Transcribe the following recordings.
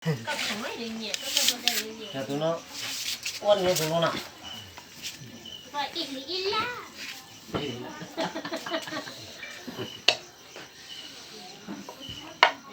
Tus no, ua tus no na.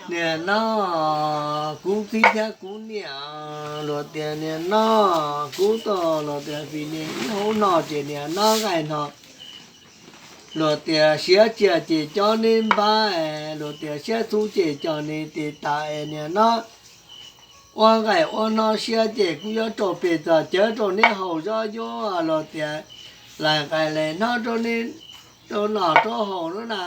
Niam no, kuv txiv thiab kuv niam, luag tias niam no, kuv tau luag tias vim niam ib hauv no ces niam no nqaij no, luag tias siav tsiaj ces cov neb npab es luag tias siav txhuv ces cov neb tis tas es niam no ua nqaij ua hno siav ces kuv yuav rau pes txog cawv rau neb haus zov yuav luag tias lais nqaij lais hno rau neb rau noj rau haus no na.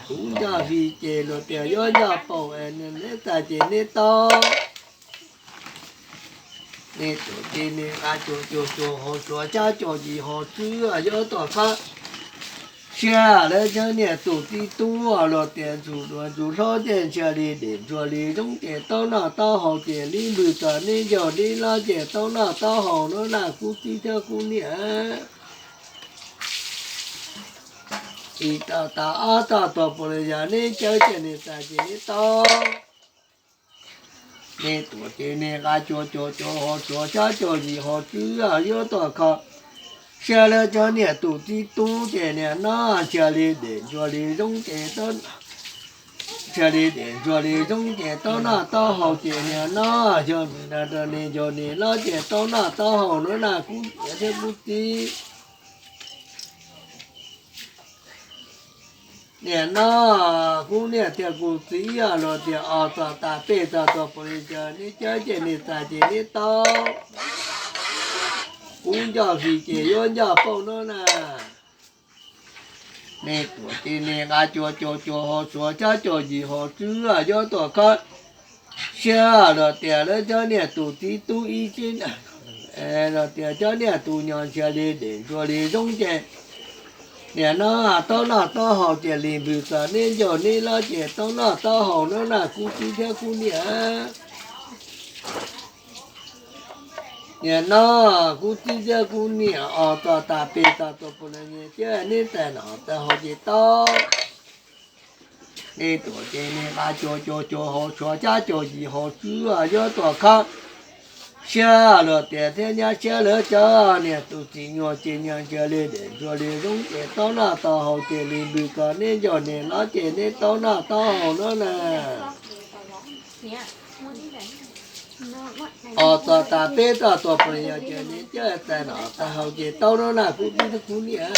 Kuv nco hli ces luag tias yuav nco paum es neb txais ces neb tau. Neb tuam ces neb nqa cuag cuag cuag hauv suav xyab cuag yim hauv tswb yuav tuam khawb siab lawv cov niam tus txiv tub luag tias ntxhua duav ntxhua hlob ces ntsia li dej ntsuag li zoo ces tau noj tau haus ces li npws txog neb ncaug li los ces tau noj tau haus no na kuv txiv thiab kuv niam. Ib tog tas ob tog tuag puas li yog neb cawv ces neb txais ces neb tau. Neb tuam ces neb nqa cuag cuag cuag hauv suav xyab cuag yim hauv tswb yuav tuam khawb siab lawv cov niam tus txiv tub ces niam no ntsia li dej ntsuag li zoo ces tau, ntsia li dej ntsuag li zoo ces tau noj tau haus ces niam no yog nws rau nws yog nws los ces tau noj tau haus no na kuv niam thiab kuv txiv. Niam no, kuv niam thiab kuv txiv luag tias os txog tas pes txog tuag puas li cas neb cawv ces neb txais ces neb tau. Kuv nco hli ces yuav nco paum no na. Neb tuam ces neb nqa cuag cuag cuag hauv suav xyab cuag yim hauv tswb yuav tuam khawb siab luag tias lawv cov niam tus txiv tub ib txhij, luag tias cov niam tus nyuag ntsia li dej ntsuag li zoo ces niam no tau noj tau haus ces li npws txog neb ncaug neb los ces tau noj tau haus no na kuv txiv thiab kuv niam. Niam no, kuv txiv thiab kuv niam os txog tas pes txog tuag puas li cas neb txais noj txais haus ces tau. Neb tuam ces neb nqa cuag cuag cuag hauv suav xyab cuag yim hauv tswb yuav tuam khawb siab luag tias thiab nyab siab lawv cov niam tus txiv nyuag ces nyuag ntsia li dej ntsuag li zoo ces tau noj tau haus ces li npws txog neb ncaug neb los ces neb tau noj tau haus no na. Os txog tas peb txog tuag puas li cas ces neb cawv txais noj txais haus ces tau no na kuv txiv thiab kuv niam.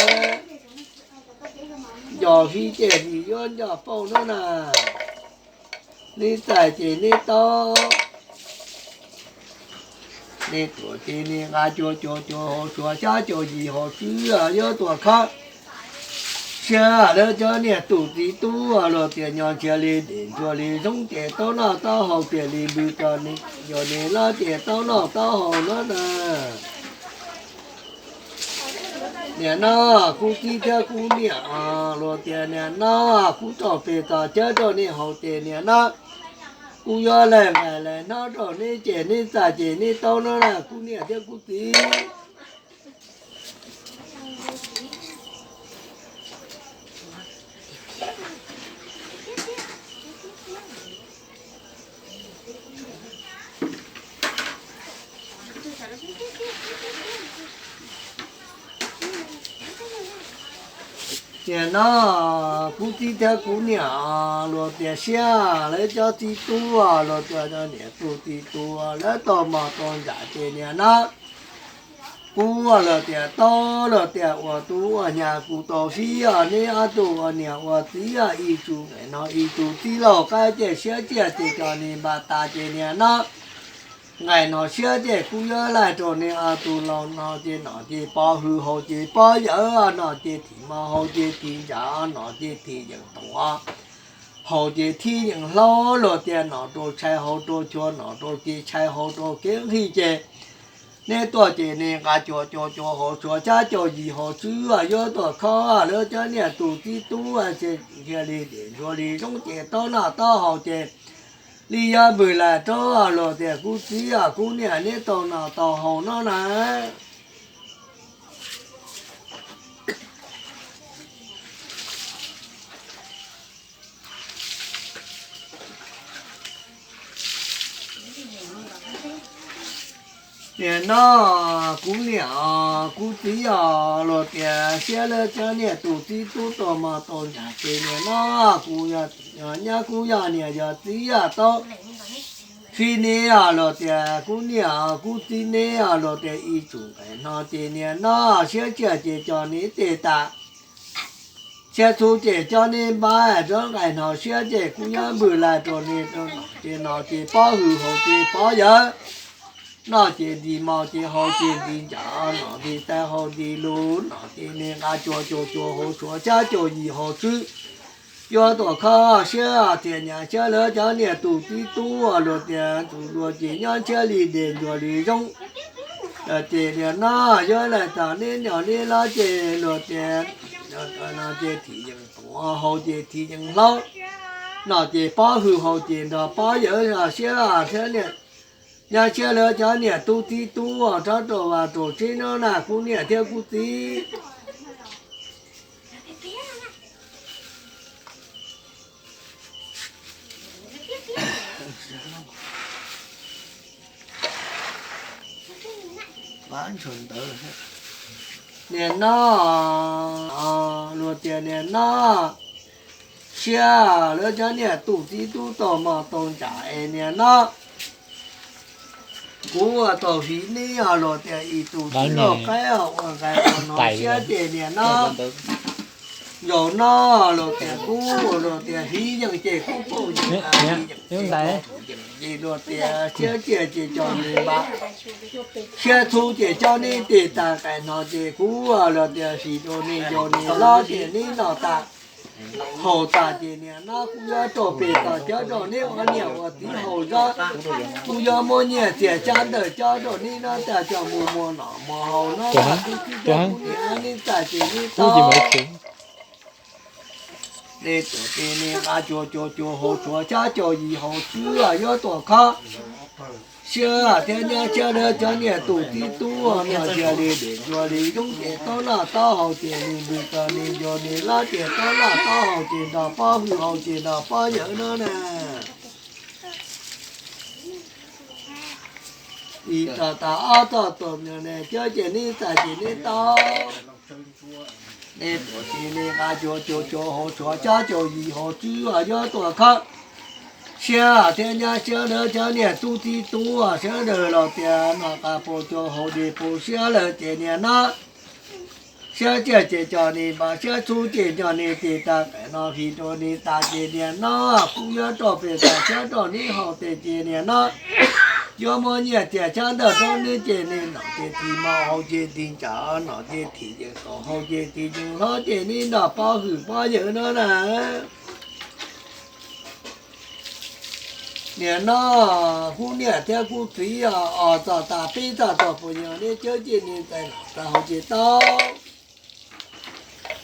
Nco hli ces li yuav nco paum no na. Neb txais ces neb tau. Neb tuam ces neb nqa cuag cuag cuag hauv suav xyab cuag yim hauv tswb yuav tuam khawb siab lawv cov niam tus txiv tub luag tias nyuag ntsia li dej ntsuag li zoo ces tau noj tau haus ces li npws txog neb ncaug neb los ces tau noj tau haus no na. Niam no, kuv txiv thiab kuv niam luag tias niam no, kuv rau pes txog cawv rau neb haus ces niam no, kuv yuav lais nqaij lais hno rau neb ces neb txais ces neb tau no na kuv niam thiab kuv txiv. Niam no, kuv txiv thiab kuv niam luag tias siab lawv cov txiv tub luag tias niam tus txiv tub lawv tau mos tau ntsaj ces niam no, kuv luag tias tau luag tias ua tus ua nyab kuv tau fib neb ob tug ua niam ua txiv ib tug nqaij no ib tug txij laug qab ces siab tsiaj ces cov neb npaj tas ces niam no, nqaij no siab ces kuv yuav laij rau neb ob tug laus no ces nom ces pov hwm haus ces pov yawm no ces thim mos haus ces thim ntsaj no ces thim yeej toom haus ces thim yeej hlau luag tias nom rau tshais haus rau chua nom rau ces tshais haus rau kev nqhis ces neb tuaj ces neb nqa cuag cuag cuag hauv suav xyab cuag yim hauv tswb yuav tuam khawb lawv cov niam tus txiv tub ces ntsia li dej ntsuag li zoo ces tau noj tau haus ces li yuav npws lais rau luag tias kuv txiv kuv niam neb tau noj tau haus no na. Nim no kuv niam kuv txiv os, luag tias siab lawv cov niam tus txiv tub tau mos tau ntsag ces nim no kuv nyab kuv yog niam yog txiv yog tau fi neb os, luag tias kuv niam kuv txiv neb os, luag tias ib tsum nqaij hno ces nim no siab tsiaj ces cov neb tes tas, siab txhub ces cov neb npab rov nqaij hno siab ces kuv yuav npwj lais rau neb rau nom ces nom ces pob hwm haus ces pob yawg, noj ces nti maus ces haus ces nti ncav, nom nti tais haus nti lus, nom ces neb nqa cuag cuag cuag hauv tshuav xyab cuag yim hauv tswb. Yuav tuaj kho siab thiab nyab siab lawv cov niam tus txiv tub luag tias tus dua ces nyob siab li dej ntsuag li zoo. Ces nim no yuav lais tag neb nyom neb lab ces luag tias no ces thim yeej tuav haus ces thim yeej hlaub, nom ces pob hwm haus ces nrog pob yawg siab thiab nyab siab lawv cov niam tus txiv tub rov rau vas rau tsev no na kuv niam thiab kuv txiv. Nim no luag tias nim no siab lawv cov niam tus txiv tub tau mos tau ntsag es nim no kuv ua tau hiv neb os, luag tias ib tug txiv loj qaib os ua nqaij ua no siab ces nim no zaum no luag tias kuv ua luag tias hiv yeej ces kuv paub yeej, hiv yeej ces luag tias siab tsiaj ces cov neb npab, siab txhub ces cov neb tes tas nqaij hno ces kuv ua luag tias sim rau neb yog neb lab ces neb noj tas haus tas ces nim no kuv yuav rau pem toj cov rau neb ua niam ua txiv haus zog, kuv yuav muab nyiaj txiag xyab ntawm cov rau neb no tas coj mus muas noj muas haus no tas kuv txiv cov kuv niam neb txais ces neb tau. Neb tuaj ces neb nqa cuag cuag cuag hauv tshuav xyab cuag yim hauv tswb yuav tuaj kho siab thiab nyab siab lawv cov niam tus txiv tub no ntsia li dej ntsuag li zoo ces taub noj taub haus ces li npwg tog li ncua li lab ces taub noj taub haus ces nrog pob hwm haus ces nrog pob yawg no na. Ib tog tas ob tog tuam ne cov ces neb txais ces neb tau. Neb tuaj ces neb nqa cuag cuag cuag hauv tshuav xyab cuag yim hauv tswb yuav tuaj kho siab thiab nyab siab lawv cov niam tub txiv tub sawv daws los tias noj qab pub cuag haus dej pub siab lawm ces nim no siab tsiaj ces cov neb npab, siab txhub ces cov neb tes tas nqaij hno hiv rau neb tas ces nim no kuv yuav rau pem toj siab rau neb haus tes ces nim no yuav muab nyiaj txiag xyab ntawm rau neb ces neb nom ces thim maus haus ces thim ncav, nom ces thim yeej kaum haus ces thim yeej hlob ces neb nrog pob hwm pob yawg no na. Nim no kuv niam thiab kuv txiv os, txog tas peb txog tog puas yog neb cawb ces neb txais nom txais haus ces tau.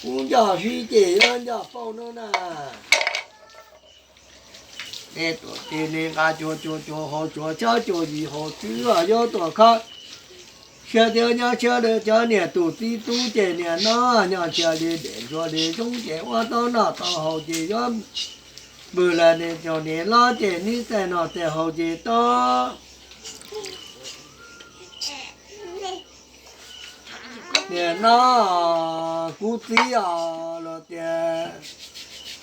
Kuv nco hwv ces yuav nco pauj no na. Neb tuaj ces neb nqa cuag cuag cuag hauv tshuav xyab cuag yim hauv tswb yuav tuaj kho siab thiab nyab siab lawv cov niam tus txiv tub ces nim no nyob ntsia li dej ntsuag li zoo ces ua tau noj tau haus ces yuav npwg lawm ne cov neb lab ces neb txais noj txais haus ces tau. Nim no kuv txiv os, luag tias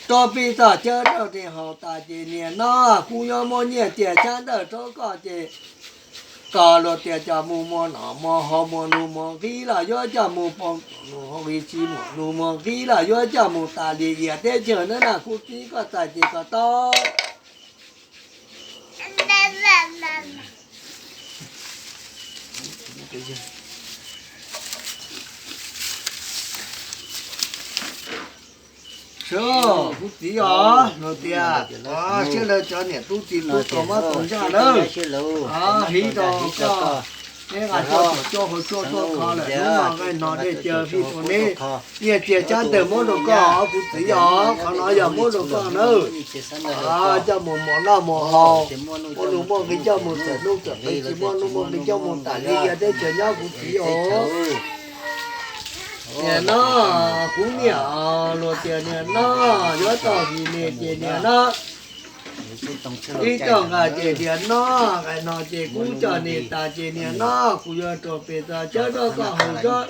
rau peb txoj cawb rau neb haus tas ces nim no kuv yuav muab nyiaj txiag xyab ntawm rau koj ces koj luag tias coj mus muas nom muas haus, muas nuj muas nqi los yuav coj mus poob nuj haus nqi, tsis muaj nuj muaj nqi los yuav coj mus tas li iav teb chaws na na kuv txiv, koj txais ces koj tau. Sawv, kuv txiv os, luag tias siab lawv cov niam tub txiv tub tau mob tau ntsaj lawm, hiv rau koj, neb nqa coj tuam coj hauv tshuaj tuaj kho lawm, hnub no nqaij hno dej cia fij rau neb, nyiaj txiag xyab ntawm muab rau koj os kuv txiv os, qhov no yog muab rau koj nawb. Coj mus muas noj muas haus, muaj nuj muaj nqi coj mus txawm nuj txawm nqi, tsis muaj nuj muaj nqi coj mus tas li iav teb chaws nyob kuv txiv os. Nim no kuv niam luag tias nim no yuav tau vim neb ces nim no Ib txoj nqa ces tias no, nqaim no ces kuv coj niam tas ces niam no, kuv yuav rau pem txog cawv rau koj haus zog,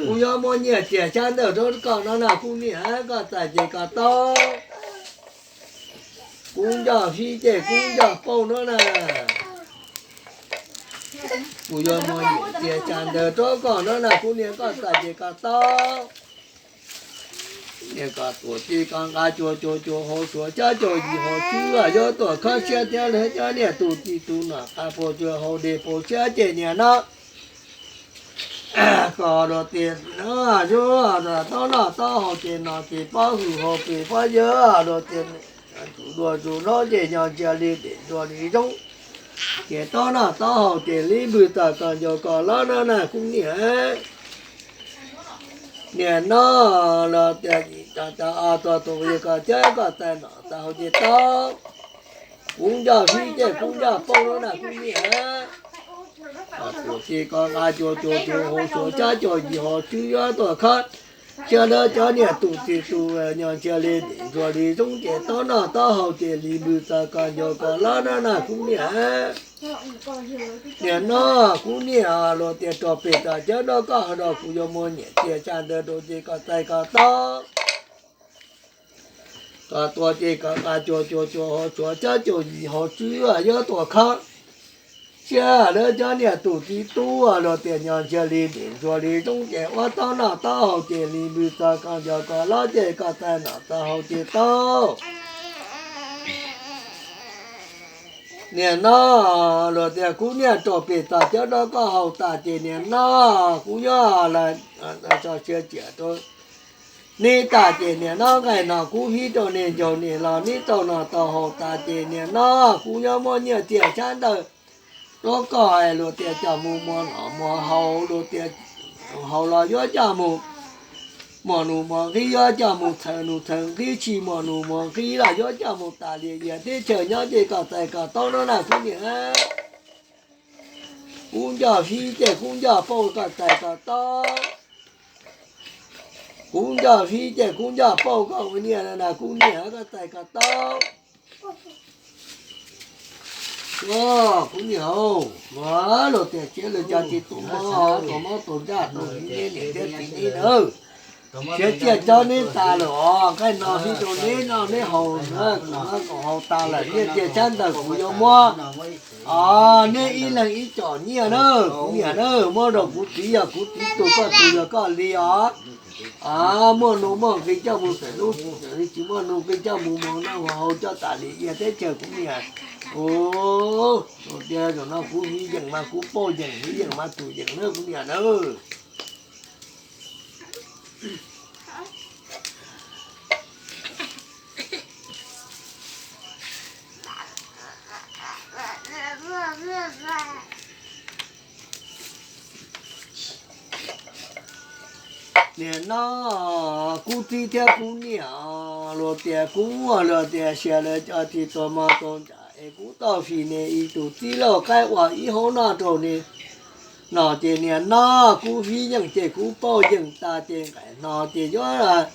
kuv yuav muab nyiaj txiag xyab ntawm rau koj no na kuv niam, koj txais ces koj tau. Kuv ncoj fib ces kuv ncoj pauj no na, kuv yuav muab nyiaj txiag xyab ntawm rau koj no na kuv niam, koj txais ces koj tau. Niam koj tuam ces koj nqa cuag cuag cuag hauv suav xyab cuag yim hauv tswb, yuav tuam khab siab thiab lawv cov niam tus txiv tus nom qab puas cuag hauv dej puas siab ces niam no, koj luag tias no, yuav taub noj taub haus ces no ces pob hwm hauv pes pob yawg luag tias tus dua tus hlob ces nyob ntsia li dej ntsuag li roob, ces taub noj taub haus ces li npws txog koj ncauj koj lab no na kuv niam. Niam no, luag tias tau tau ob txog tus yawg koj cawv koj txais noj txais haus ces tau. Kuv ncoj fib ces kuv ncoj pauj no na kuv niam. Koj tuam ces koj nqa cuag cuag cuag hauv suav xyab cuag yim hauv tswb, yuav tuam khab siab lawv cov niam tus txiv tus nyob ntsia li dej ntsuag li roob ces taub noj taub haus ces li npws txog koj ncauj koj lab no na kuv niam. Niam no, kuv niam, luag tias rau pem txog cawv rau koj haus zog, kuv yuav muab nyiaj txiag xyab ntawm rau ces koj txais koj tau. Koj tuam ces koj nqa cuag cuag cuag hauv suav xyab cuag yim hauv tswb, yuav tuam khab siab lawv cov niam tus txiv tub luag tias nyob ntsia li dej ntsuag li roob ces ua taub noj taub haus ces li npws txog koj ncauj koj lab ces koj txais noj txais haus ces tau. Niam no, luag tias kuv niam rau pem txog cawv rau koj haus tas ces niam no, kuv yuav lawv tso siab cia rau neb tas ces niam no, nqaim no kuv fib rau nej ncaug nej los neb tau noj tau haus tas ces niam no, kuv yuav muab nyiaj txiag xyab ntawm rau koj, luag tias coj mus muas noj muas haus, luag tias haus los yuav coj mus muas nus muas nqi, yuav coj mus txhaws nus txhaws nqi, tsis muas nus muas nqi los yuav coj mus tas li yias teb chaws nyob ces koj txais koj tau no na kuv niam. Kuv ncoj fib ces kuv ncoj pauj koj txais koj tau. Kuv ncoj fib ces kuv ncoj pauj koj ua niam na kuv niam, koj txais koj tau. Kuv niam, luag tias tsiab lawv cov tsis tus mob, tus mob tus ntsaj tus niam thiab txiv neb nawb. Siav ciaj cov neb tas lawm os, nqaij no fib rau neb noj neb haus, kuv no kuv haus tas lawm, nyiaj txiag xyab ntawm kuv yuav muab neb ib leeg ib com nyiaj na kuv niam na, muab rau kuv txiv, yog kuv txiv tus, koj tus yog koj li os. Muaj nus muaj nqi coj mus txawm lub, tsis muaj nus nqi coj mus muas noj haus coj tas li yias teb chaws kuv niam. Ua tias zaum no kuv fib yeem mas kuv pauj yeem, fib yeem mas tus yeem na kuv niam na. Niam no, kuv txiv thiab kuv niam, luag tias kuv, luag tias sia lawv cov tsis tus mob tus ntsaj es kuv tau fim neb ib tug txiv lauj qaib ua ib hauv noj rau neb no ces niam no, kuv fib yeem ces kuv pauj yeem tas ces nqaij no ces yuav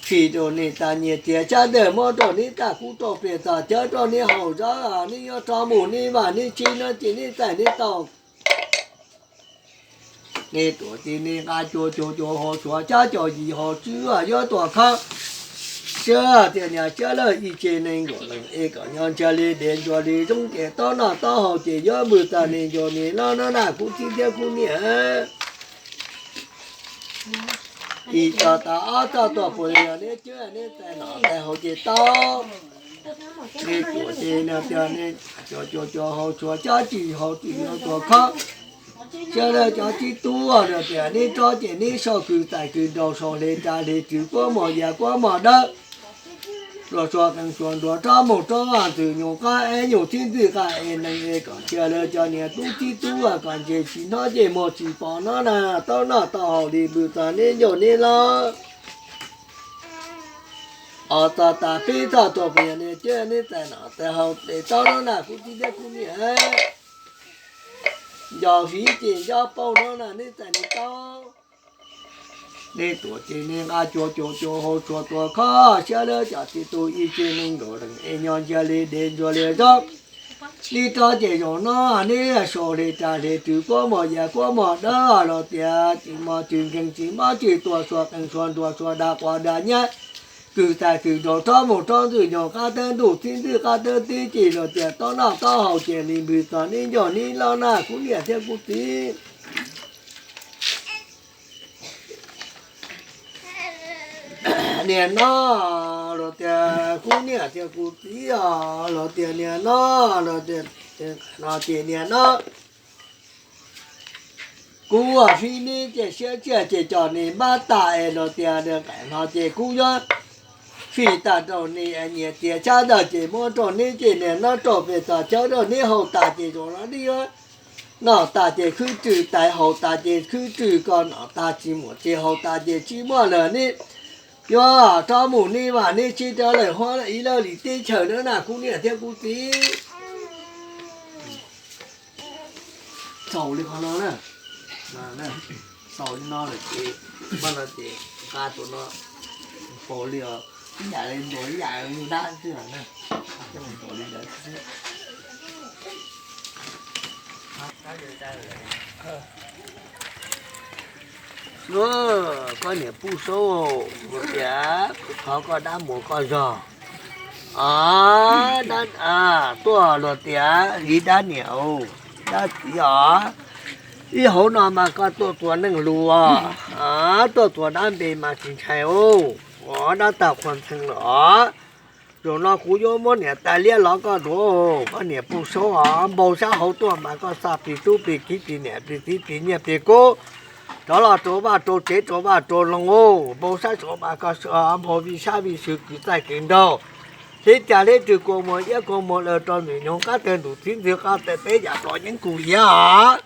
fim rau neb tas, nyiaj txiag xyab ntawm muab rau neb tas, kuv rau pem txog cawv rau neb haus zog, neb yuav rov mus neb vaj neb tsev no ces neb txais neb tau. Neb tuam ces neb nqa cuag cuag cuag hauv suav xyab cuag yim hauv tswb, yuav tuam khab siab tias niam siab lawm ib tse neeg nkaum leej es kom nyob ntshav li dej ntsuag li zoov ces taub noj taub haus ces yuav npws txog neb ncaus neb loj no na kuv txiv thiab kuv niam. Ib txog tas ob txog tuaj puas yog neb cawv neb txais noj txais haus ces tau. Neb tuam ces neb tias neb cuag cuag cuag hauv suav xyab cuag yim hauv tswb yuav tuam khab siab lawm cov txiv tub, luag tias neb rov ces neb sau kws txais kws nraug, sau hle tsa hle tswv, kuab mos yas kuab mos dawb, luag sau qee suav nruas rov mus rov ntxwg nyoog qab es nyuj txhib ntxwg qab es neeg es kom sia lawv cov niam tub txiv tub kom ntse tsis hnov ces muag tsis pom no na, taub noj taub haus li npws txog neb ncaus neb loj. Ob txog tas peb txog tuaj puas yog neb cawv neb txais noj txais haus ces tau no na kuv txiv thiab kuv niam. Nco fiv ces nco pauj no na neb txais neb tau. Neb tuam ces neb nqa cua cua cua hau tshua tua khob siab lawv cov txiv tub ib tse neeg nkaus leej es nyob ntsia li dev ntsuag li zaub. Neb rov ces zaum no neb sau hle ras hle rws kuab mos yas kuab mos dawb los tias tsis mos tsis nkees tsis mob tsis tuag sua qees sua nruas sua dag quas dag nyab, kws tais kws nraug rhob mus rhob ntxwj nyoog qab tawb ntuj txib ntxwj qab tawb txib ces los tias tob noj tob haus ces li npws txog neb ncauj neb loj na kuv niam thiab kuv txiv. Niam no los tias kuv niam thiab kuv txiv os, los tias niam no, los tias no ces niam no, kuv ua fij neb ces siab tsiaj ces cov neb npab tas es los tias no ces kuv yuav fij tag rau neb nyias tias tsab ntawd ces muab rau neb ces niam no rau pem txog chaw rau neb haus tas ces zaum no neb yuav noj tas ces khwb rwg tais haus tas ces khwb rwg ko noj tas tsis muaj ces haus tas ces tsis muaj lawm neb yuav rov mus neb vaj neb tsev rov lawm huab ib lawv li teb chaws na na kuv niam thiab kuv txiv. Xaus li qhov no na, xaus li no lawm ces, no ces nqa tus no faus li os, ib yam li ntuas ib yam li dab xwb na. Koj niam Pub Saub, luag tias kuv thov koj dab muag koj zog. Tuaj luag tias ib dab niam, dab txiv os, ib hauv no mas koj tuaj tua neeg lus, tuaj tua dab npe mas tsis ntshai os, dab tag qhuas ntxhee lawm os. Zaum no kuv yuav muab niam tais liab los koj dua, koj niam Pub Saub os, npau sab hauv tuaj mas koj xa plig tub plig kiv plig niam plig txiv plig nyiaj plig kub rov los rau vaj rau tsev rau vaj rau loog os, npau sab saud mas koj nphau vij sab vij sw kwv txaij kwv nraug, hleb cag hleb rwg kua muag iab kua muag lawm rau ntxwj nyoog qab tawb ntuj txib ntxwj qab tawb peb yam plos yeeb kuv hiav os.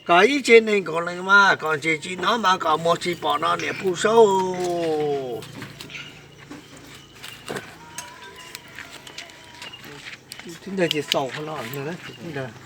Kom ib tse neeg nkaus leej mas kom ntses tsis hnov mas kom muag tsis pom no niam Pub Saub. Ntawd ces xaus no, ntawd